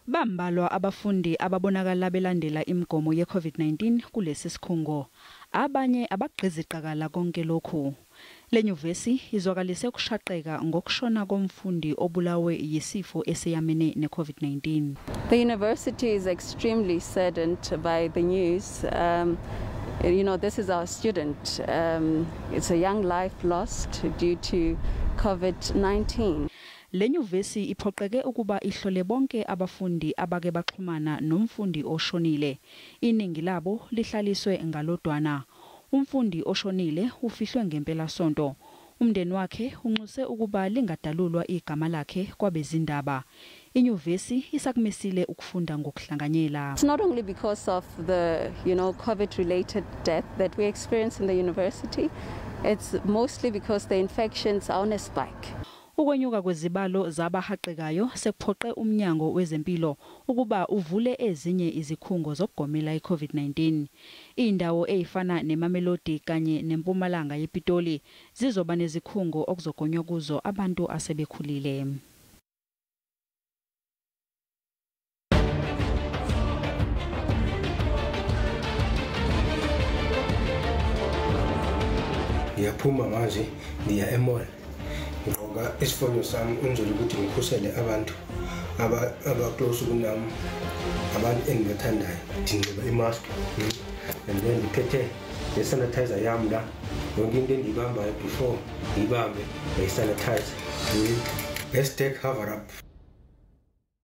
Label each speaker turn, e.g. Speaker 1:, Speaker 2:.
Speaker 1: Bambalwa abafundi ababonakala belandela imigomo ye-COVID-19 kulesi sikhungo. Abanye abagqiziqakala konke lokhu. Le nyuvesi izwakalise ukushaqeka ngokushona komfundi obulawe yisifo eseyamene ne-COVID-19.
Speaker 2: The university is extremely saddened by the news. This is our student. It's a young life lost due to COVID-19.
Speaker 1: Le nyuvesi iphoqeke ukuba ihlole bonke abafundi abake baxhumana nomfundi oshonile. Iningi labo lihlaliswe ngalodwana. Umfundi oshonile ufihlwe ngempelasonto. Umndeni wakhe unxuse ukuba lingadalulwa igama lakhe kwabezindaba. Inyuvesi isakumisile ukufunda ngokuhlanganyela.
Speaker 2: It's not only because of the, COVID-related death that we experience in the university. It's mostly because the infections are on a spike.
Speaker 1: Ukwenyuka kwezibalo zabahaqekayo sekuphoqe umnyango wezempilo ukuba uvule ezinye izikhungo zokugomela iCOVID-19. Indawo ezifana neMamelodi kanye neMpumalanga yePitoli zizoba nezikhungo okuzogonywa kuzo abantu asebekhulile.
Speaker 3: Ngiyaphuma manje ngiya emall. Ngigqoka isifonyo sami unzulu ukuthi ngikhusele abantu abaclose kunami, abantu engibathandayo. Ndinxiba imask and then ndiphethe ne-sanitizer yami la. Yonke into endiyibambayo before ngiyibambe ngiyayisanitize. #cover up.